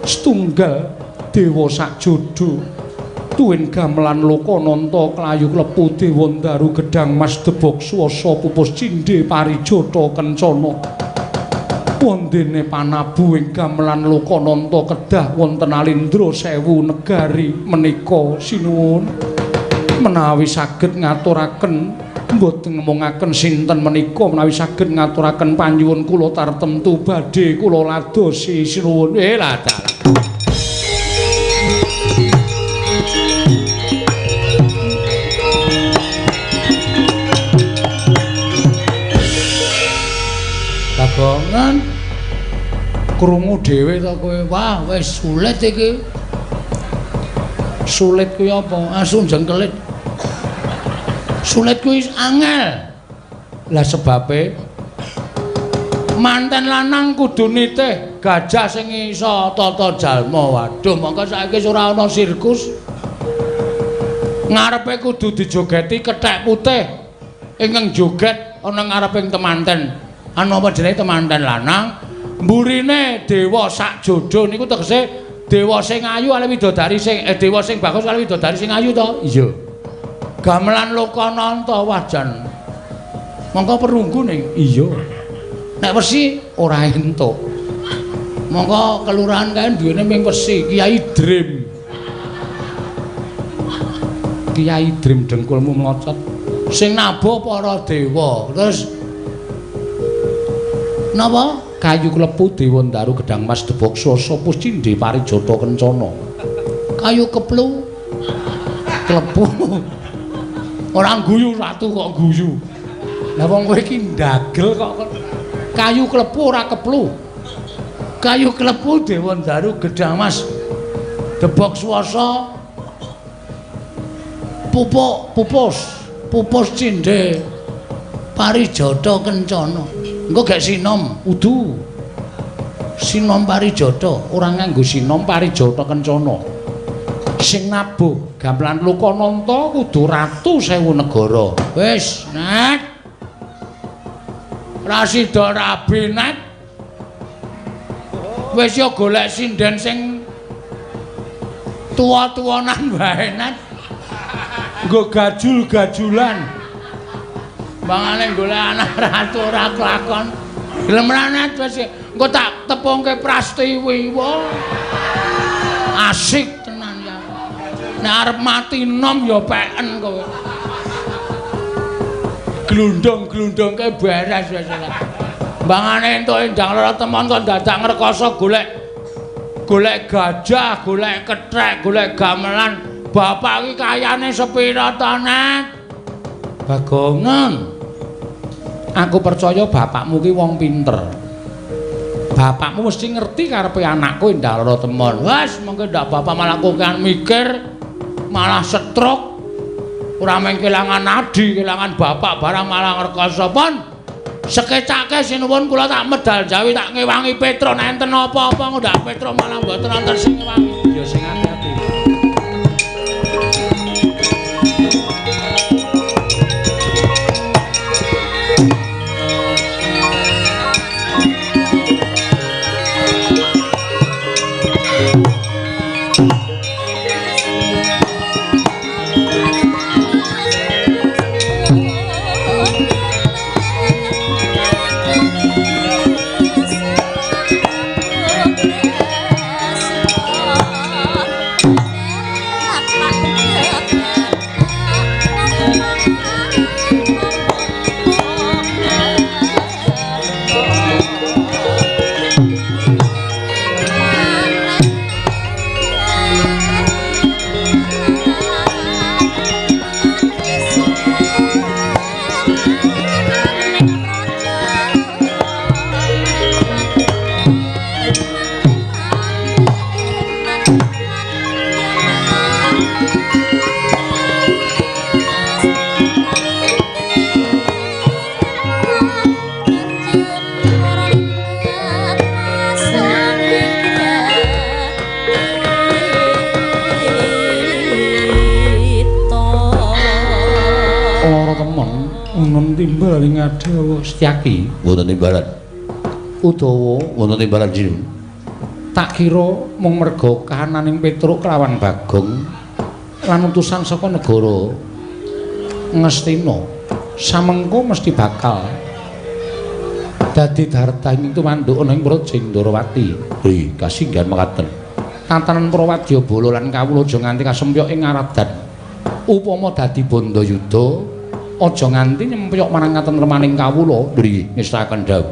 setunggal dewa sakjodo tuwin gamelan lokananta klayu klepu dewa ndaru gedang mas debok swasa pupus cindhe parijata kencana. Wondene panabu ing gamelan lokananta kedah wonten alindra sewu negari menika sinuwun. Menawi saged ngaturaken mboten ngomongaken sinten menika, menawi saged ngaturaken panyuwun kula tartemtu badhe kula ladosi sinuwun. Lah dalah. Bagongan krungu dhewe to kowe. Wah, wis sulit iki. Sulit kuwi apa? Asu jengkelit. Sulit kuwi angel. Lah sebabe manten lanang kudu nitih gajah sing iso tata jalma. Waduh, mongko saiki ora ana sirkus. Ngarepe kudu dijogeti kethek putih ingkang joget ana ngareping temanten. Anu apa jenenge temanten lanang? Mburine dewa sakjodo niku tegese dewa sing ayu ale widodari sing dewa sing bagus ale widodari sing ayu to? Iya. Gamelan lokananta wah jan. Mongko perunggu ning. Iya. Nek wesi ora entuk. Mongko kelurahan kae duwene ming wesi Kiai Dream. Kiai Dream dengkulmu mlocot. Sing nabuh para dewa. Terus napa? Kayu klepu dewa ndaru gedang mas debok swasa puscindhe parijata kencana. Kayu keplu. Klepu. Ora guyu ratu kok guyu. Lah wong kowe iki ndagel kok. Kayu klepu ora keplu. Kayu klepu dewa ndaru gedang mas debok swasa pupuk pupus pupus cindhe parijata kencana. Engko gek sinom udu. Sinom parijata ora nganggo sinom parijata kencana. Sing nabuh gamelan Lokananta kudu ratu sewu negara. Wis, Net. Ra sida rabi, Net. Wis ya golek sinden sing tuwa-tuwanan wae, Net. Nggo gajul-gajulan. Mangane golek anak ratu ora kelakon. Gelem ra, Net? Wis engko tak tepungke Prastiwi. Wah. Asik tenan ya. Nek arep mati nom ya peken kowe. Glundung-glundungke beres wis. Mbangane entuk Endang Lara Temon kok dadak ngrekoso golek golek gajah, golek kethek, golek gamelan. Bapak iki kayane sepira to, Net? Bagongan. Aku percaya bapakmu ki wong pinter. Bapakmu mesti ngerti karepe anakku Endang Lara Temon. Wes, mengko ndak bapak malah kokean mikir, malah stroke. Ora mung kelangan adi, kelangan bapak barang malah ngrekoso pun. Sekecake sinuwun kula tak medal jawi tak ngewangi Petro nek enten apa-apa ndak Petro malah mboten wonten sing ngewangi. Ya sing ati-ati. Timbal ing adawa Setyaki wonten timbalan Udawa wonten timbalan sinuwun. Tak kira mung merga kahananing Petruk kelawan Bagong lan utusan saka negara Ngastina samengko mesti bakal dadi darta ing tumanduk ana ing Praja Ndrawati. Ri kasinggihan mekaten. Tatanan Prawadyabala lan kawula aja nganti kasempyok ing aradan. Upama dadi bandayuda aja nganti nyempyok marang katentremaning kawula. Nggih, ngestakaken dawuh.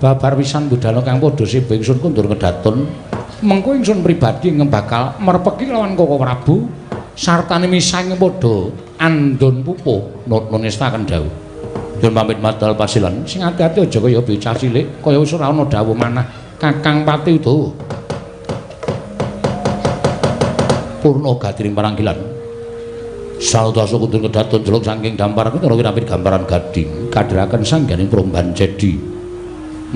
Babar pisan budala kang padha seba ingsun kundur kedaton. Mengko ingsun pribadi ingkang bakal merpeki lawan Koko Prabu sartane misah ing padha andon pupuh. Nuwun ngestakaken dawuh. Nyuwun pamit madal pasilan. Sing ati-ati aja kaya bocah cilik, kaya wis ora ana dawuh manah Kakang Pati Udawa. Purna gadiring paranggilan. Salutasa kundur kedaton jeluk saking dampar ketara wirapit gambaran gading kadhiraken sangganing promban cedi.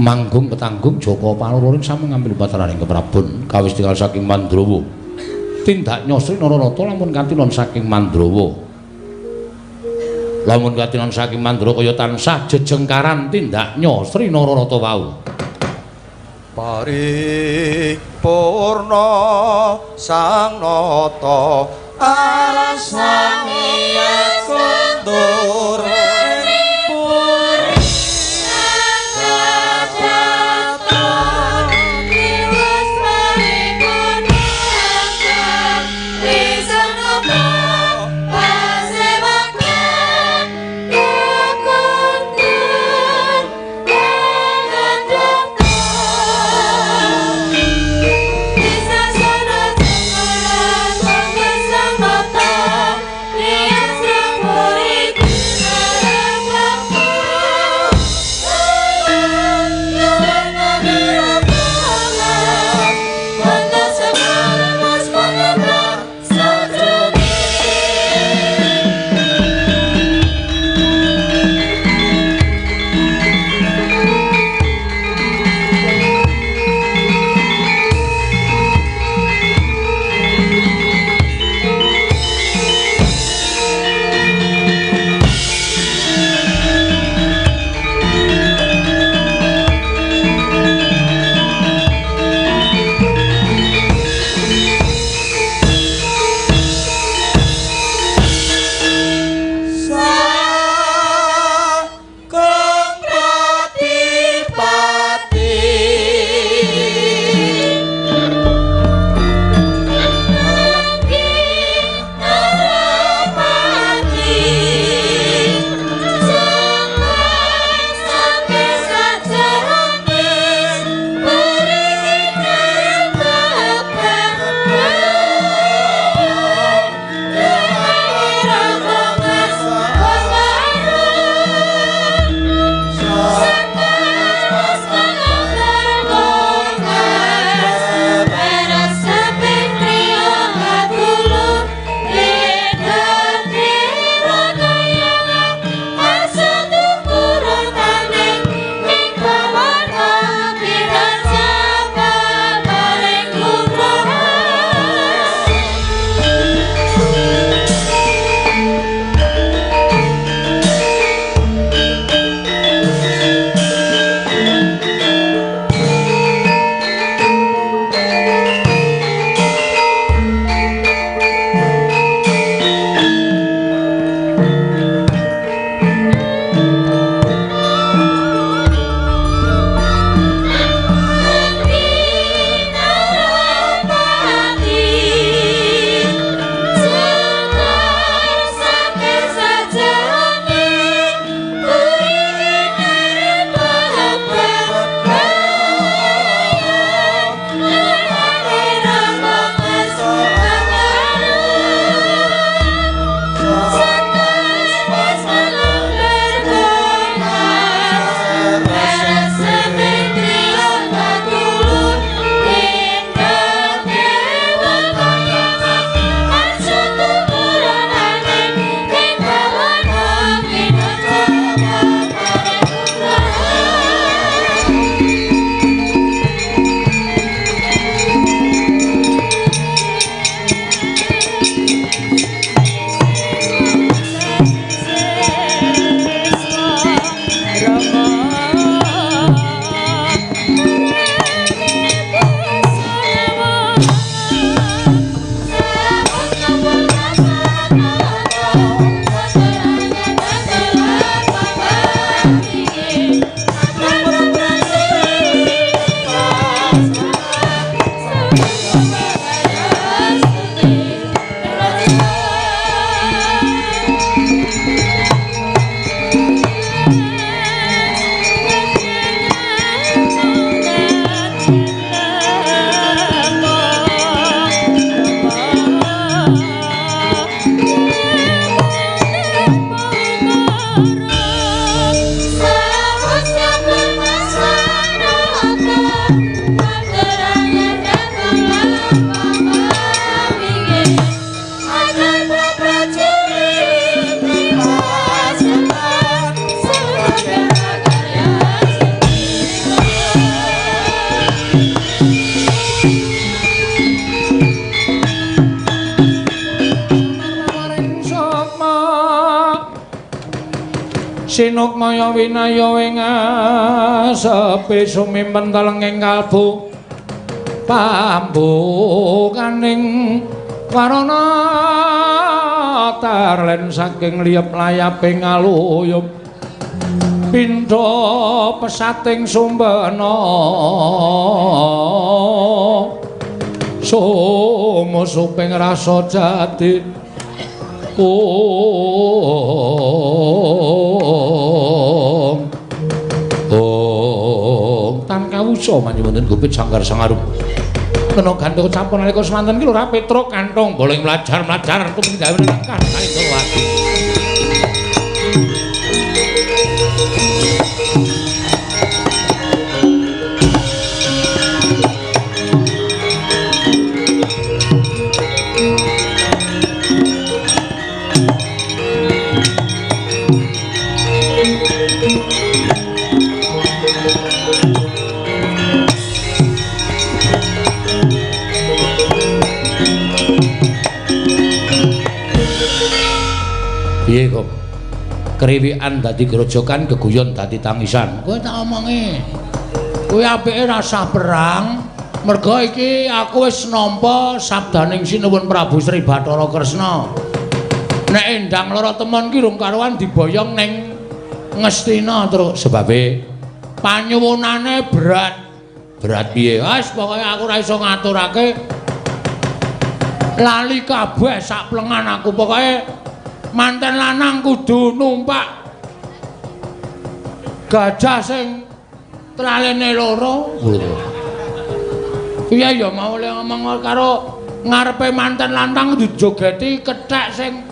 Manggung ketanggung Jaka Paloroning sami ngambil pataraning keprabon kawis tinggal saking Mandrawa. Tindak nyosri Naranata lamun katinon saking Mandrawa. Lamun katinon saking Mandrawa kaya tansah jejengkaran tindak nyosri Naranata wau. Paripurna sang nata arsane kundur Sang Sinukmaya winaya ing asepe sumimpen telenging kalbu pambukaning warana tarlen saking liyep layaping aluyup pindha pesating sumbena sumusuping rasa jati. Ong ong tan kawusa manjuwonten gupit sanggar sangarup kena gandha campur nalika semanten ki Lurah Petruk kantong boleh mlajar-mlajar tumrap gawe nangkah Indrawati. Piye kok kriwikan dadi grojokan, geguyon dadi tangisan. Kowe tak omongi. Kowe apike rasah perang, merga iki aku wis nampa sabdaning Sinuwun Prabu Sri Bathara Kresna. Nek endang lara temon ki rung karuan diboyong ning Ngastina terus sebabe panyuwunane berat. Berat piye? Wis pokoke aku ora iso ngaturake. Lali kabeh sak plengan aku pokoke manten lanang kudu numpak gajah sing tlalene loro. Piye ya mau le ngomong karo ngarepe manten lanang dijogeti kethek sing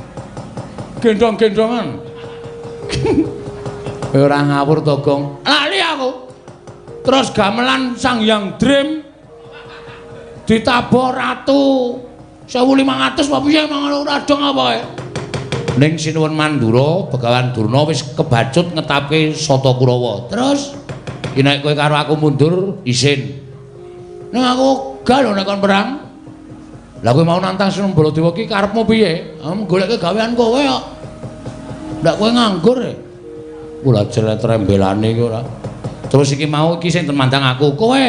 gendong-gendongan. Ora ngawur to, Gong. Lali aku. Terus gamelan Sang Hyang Dream ditabuh ratu 1500 apa piye mang ora dong apa kae. Ning Sinuwun Mandura, Begawan Durna wis kebacut ngetapke Sata Kurawa. Terus iki nek kowe karo aku mundur isin. Ning aku gak lho nek kon perang. Lah kowe mau nantang Sinuwun Baladewa ki karepmu piye? Goleke gawean kowe kok. Ndak kowe nganggur e. Kula jlet-rembelane iki ora. Terus iki mau iki sing temandang aku kowe.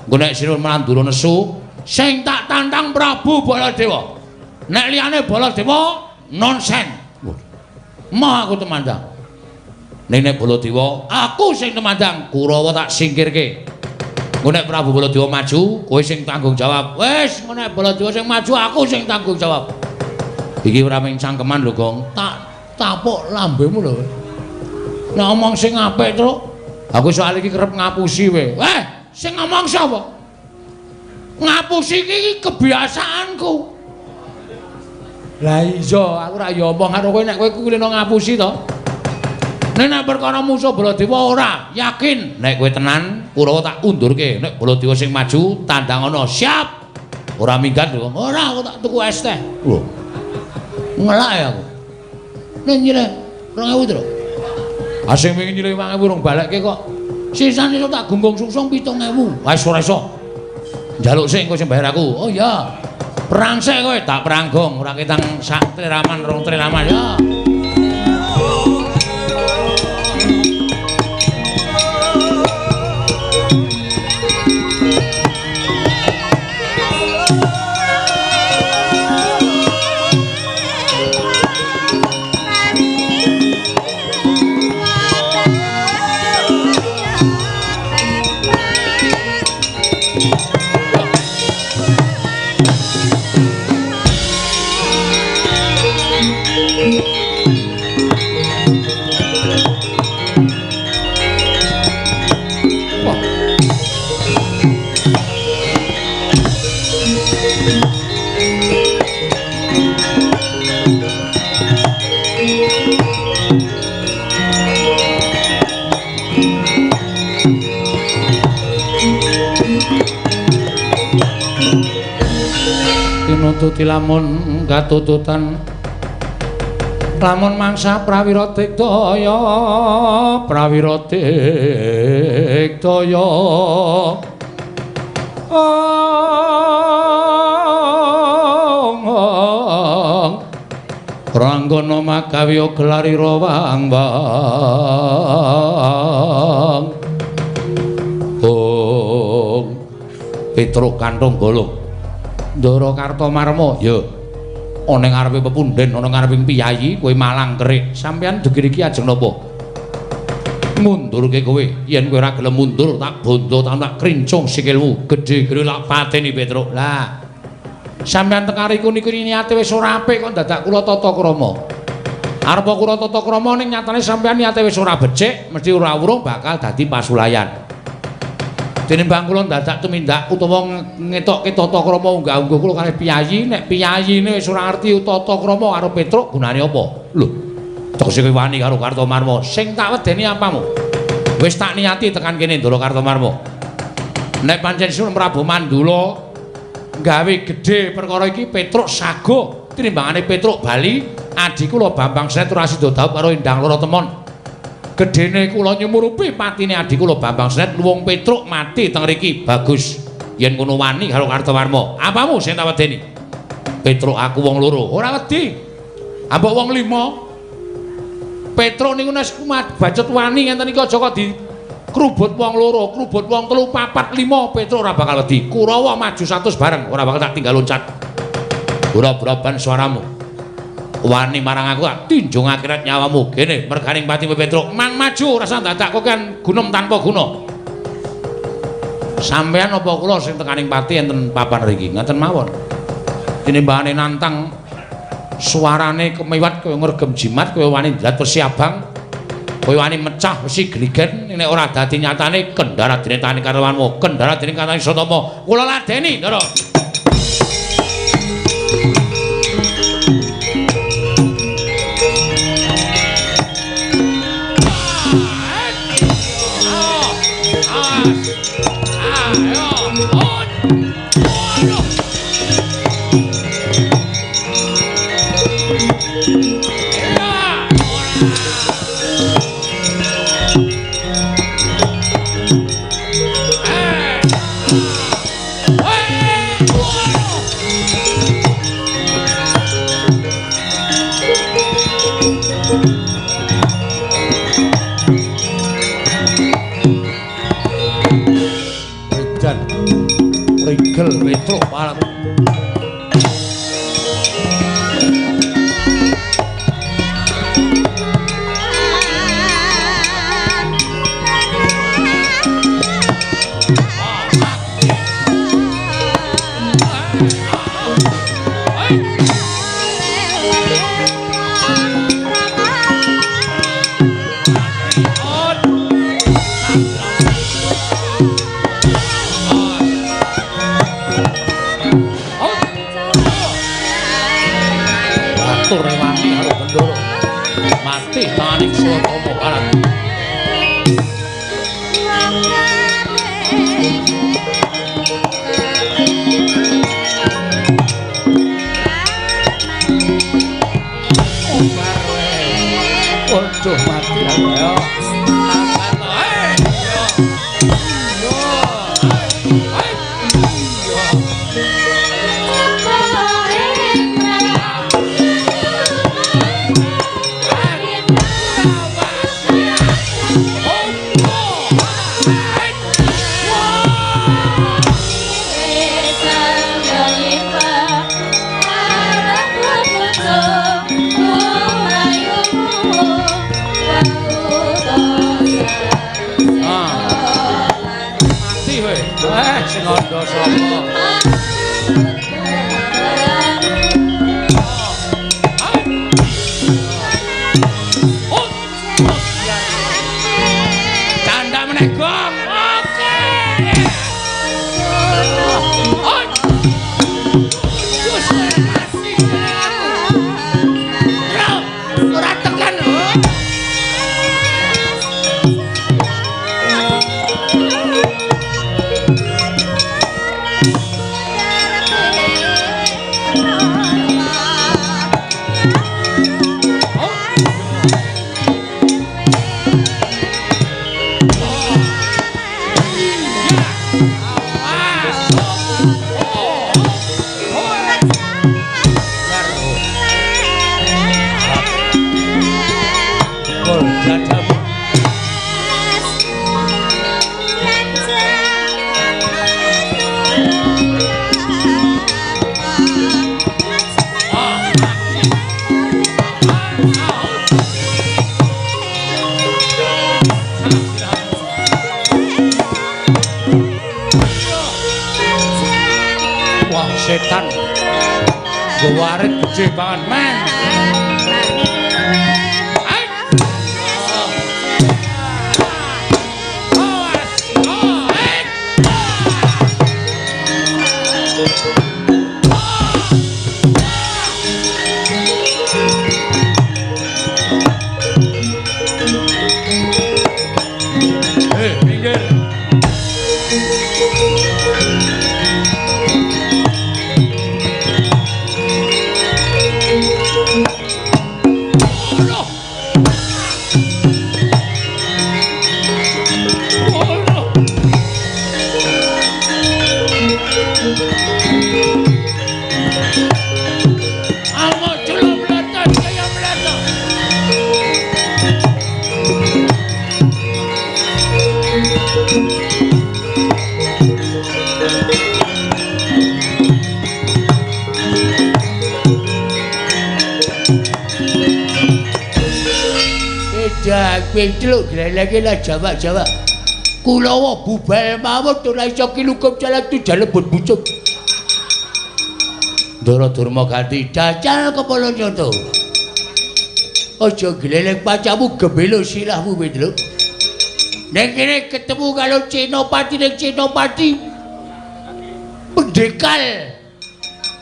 Engko nek Sinuwun Mandura nesu, sing tak tantang Prabu Baladewa. Nek liyane Baladewa nonsen. Moh aku temandang. Ning nek Baladewa, aku sing temandang, Kurawa tak singkirke. Engko nek Prabu Baladewa maju, kowe sing tanggung jawab. Wis, engko nek Baladewa sing maju, aku sing tanggung jawab. Iki ora mung cangkeman lho, Gong. Tak tapuk lambemu lho. Nek omong sing apik, Truk. Aku soal iki kerep ngapusi kowe. Eh, sing ngomong sapa? Ngapusi iki kebiasaanku. Lah iya, aku ora ya omong karo kowe nek kowe kulino ngapusi to. Nek nek perkara musuh Baladewa ora, yakin. Nek kowe tenan, Kurawa tak undurke. Nek Baladewa sing maju, tandang ana. Siap. Ora minggat lho. Ora, aku tak tuku es teh. Lho. Ngelak ya aku. Nek nyileh 2000 to. Ah sing wingi nyileh 5000 rong balekke kok. Sisane iso tak gunggung sungsung 7000. Wis ora iso. Njaluk sik engko sing bayar aku. Oh iya. Perang sik kowe, tak perang gong, ora ketang sak triraman rong triraman ya. Tinututi lamun katututan lamun mangsa prawira digdaya prawira digdaya ong Ranggana magawe gelarira wang-wang. Ong Petruk kanthong golo. Ndara Kartomarma, ya. Ana ing ngarepe pepundhen, ana ngarepe piyayi, kowe malang kerik. Sampeyan dugi iki ajeng napa? Mundurke kowe. Yen kowe ora gelem mundur, tak bondo, tak krincung sikilmu. Gedhe-gedhe lak pateni Petruk. Lah, sampeyan teng kariku niku niate wis ora apik kok dadak kula tata krama. Arep kula tata krama ning nyatane sampeyan niate wis ora becik, mesti ora urung bakal dadi pasulayan. Tinimbang kula dadak tumindak utawa ngetokke tata krama unggah-ungguh kula kalih piyayi, nek piyayine wis ora ngerti tata krama karo Petruk gunane apa? Lho, tegese kowe wani karo Kartomarma. Sing tak wedeni apamu? Wis tak niati tekan kene Ndara Kartomarma. Nek pancen Sun Prabu Mandula gawe gedhe perkara iki Petruk sago tinimbangane Petruk bali adi kula Bambang Senet ora sida dhaup karo Endang Loro Temon. Gedhene kula nyumurupi patine adi kula Bambang Senet luwung Petruk mati teng riki. Bagus yen ngono wani karo Kartomarma. Apamu sing tak wedeni? Petruk aku wong loro ora wedi. Ambok wong lima. Petruk niku nek bacut wani ngenten iki aja kok di krubut wong loro, krubut wong telu, papat, lima, Petruk ora bakal wedi. Kurawa maju 100 bareng, ora bakal tak tinggal loncat. Ora braban suaramu. Wani marang aku tak tinjung akhirat nyawamu. Kene merganing pati Petruk, mang maju rasa dadak kowe kan gunem tanpa guna. Sampeyan apa kula sing tekaning pati enten papan riki? Ngaten mawon. Tinimbangane nantang suarane kemiwat kaya ngregem jimat, kaya wani ndrat wesi abang. Kowe wani mecah wesi gligen nek ora dadi nyatane kendara dene tani karwanmu, kendara dene katani Satama. Kula ladeni, Ndara. Rigel Petruk parang. Mati tanganing Suwatama Barat. Waduh mati ayo. Sing andha sapa? Canda meneh gong. Oke. Ora tekan. Setan. Nggawa arit gedhe banget, men. Petruk greleke lah Jawa-Jawa. Kulawa bubal mawon ora iso kilukup jalan tu jalebut bucuk. Ndara Durma ganti dacal kepala nyoto. Aja gleleng pacamu gembelo silahmu Petruk. Ning kene ketemu karo Senopati ning Senopati pendekal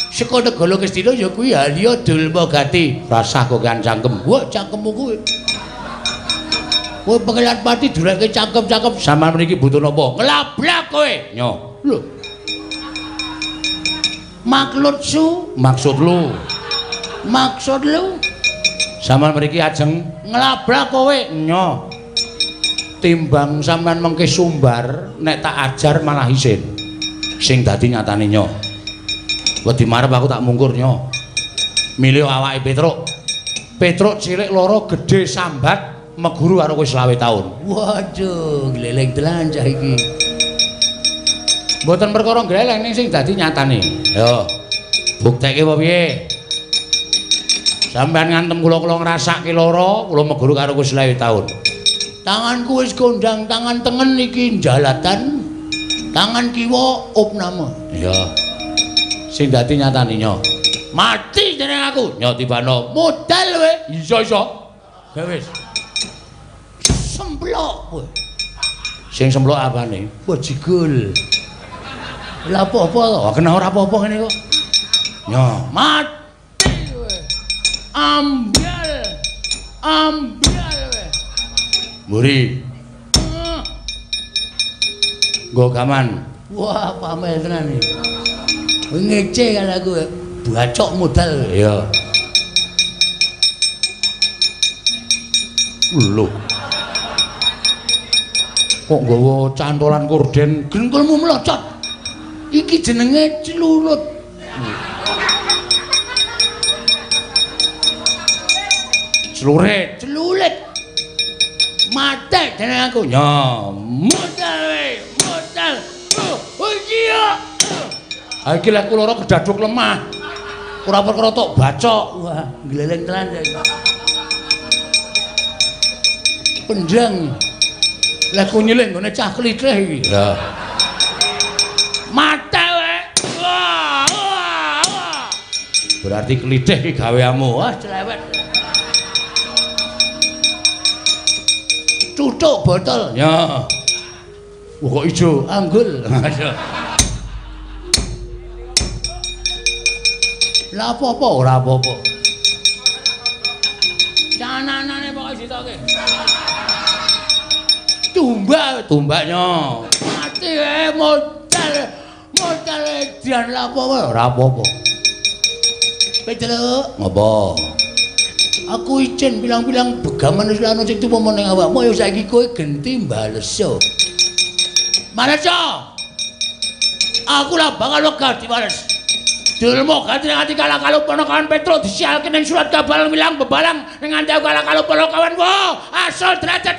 saka negara Ngastina ya kuwi Halya Durma Gati. Rasah kok kan cangkem. Wah, cangkemmu kuwi. Kowe pengelan pati dureke cangkem-cangkem sampean mriki butuh napa? Nglablak kowe. Nyo. Lho. Maksud su, maksud lu. Maksud lu sampean mriki ajeng nglablak kowe. Nyo. Timbang sampean mengke sumbar nek tak ajar malah isin. Sing dadi nyatane nyo. Wedi marep aku tak mungkur nyo. Milih awake Petruk. Petruk cilik loro gedhe sambat meguru karo kowe 25 taun. Waduh, gleleng tenan cah iki. Mboten perkara gleleng ning sing dadi nyatane. Yo. Bukteke apa piye? Sampeyan ngantem kula kula ngrasake lara, kula meguru karo kowe 25 taun. Tanganku wis kondang, tangan tengen iki jalatan, tangan kiwa opname. Iya. Sing dadi nyatane nyo. Mati jeneng aku. Nyo tibano. Modal kowe. Iso-iso. Gawe wis. Semplok kowe. Sing semplok apane? Bajigul. Lah apa-apa to? Kena ora apa-apa ngene kok. Nyo, mati kowe. Ambyal. Ambyal kowe. Mburi. Nggo gaman. Wah, pamel tenan iki. Kowe ngece kan aku. Bacok modal. Iya. Lho. Kok nggawa cantolan korden gengkulmu mlocot. Iki jenenge celurut. Celurit, celurit. Mate jeneng aku. Ya, modal we, modal. Oh iya. Ha iki lek kula kedaduk lemah. Ora perkara tok bacok. Wah, gleleng tenan. Pendang. Lah ku nyilih nggone cah klithih iki. Ya. Mate we. Wah, wah, wah. Berarti klithih iki gaweanmu. Wah, celewet. Tutuk botol. Ya. Wah, kok ijo anggul. Lah apa-apa ora apa-apa. Cananane pokoke ditoke. Tumbak, tumbaknya. Mati modal. Modal edian lah apa-apa ora apa-apa. Petruk, ngopo? Aku izin bilang-bilang begaman wis ana sing tumomo ning awakmu ya saiki kowe genti baleso. Baleso. Aku lah bakal wegah dibales. Dulmo ganti nganti kalah kalau ponokawan Petruk disialke ning surat kabar bilang bebalang ning nganti aku kalah kalau ponokawan. Wo, asal derajat.